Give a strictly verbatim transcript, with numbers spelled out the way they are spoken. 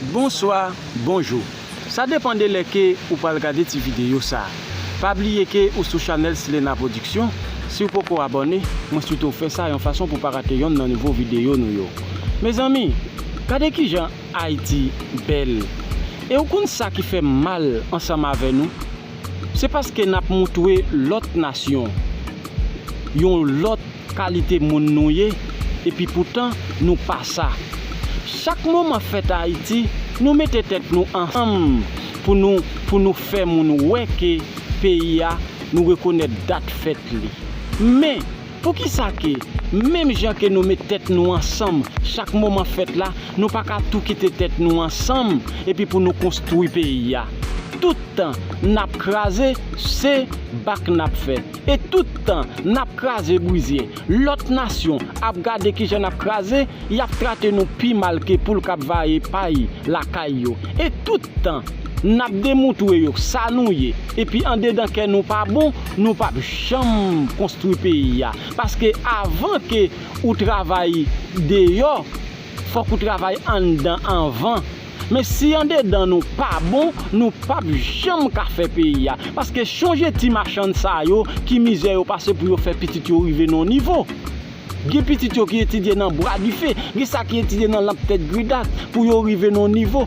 Bonswa, bonjou. Sa depann de lè ke ou pral gade ti videyo sa. Pa bliye ke ou sou chanèl Silena Production. Si w poko abòne, mwen swete w fè sa yon fason pou pa rate yonn nan nouvo videyo nou yo. Mezanmi, gade kijan Ayiti bèl. E ou konn sa ki fè m mal ansanm avè nou? Se paske n ap moutre lòt nasyon yon lòt kalite moun nou ye, epi poutan nou pa sa. Chak moman fèt Ayiti, nou mete tèt nou ansanm pou nou, pou nou fè moun wè ke peyi a, nou rekonèt dat fèt li. Men, poukisa ke menm jan ke nou met tèt nou ansanm chak moman fèt la, nou pa ka tou kite tèt nou ansanm epi pou nou konstwi peyi a? Tout tan n ap kraze, se bak n ap fè. E tout tan n ap kraze brize, lòt nasyon ap gade kijan n ap kraze, y ap trate nou pi mal ke poul k ap vaye pay lakay yo. E tout tan n ap demoutre yo sa nou ye, epi andedan kè nou pa bon, nou p ap janm konstwi peyi a. Paske avan ke ou travay deyò, fòk ou travay anndan anvan. Men si andedan nou pa bon, nou p ap janm ka fè peyi a. Paske chonje ti machann sa yo ki mizè yo pase pou yo fè pitit yo rive nan yon nivo. Gen pitit yo ki etidye nan bwa dife, gen sa ki etidye nan lanp tèt gridak pou yo rive nan yon nivo.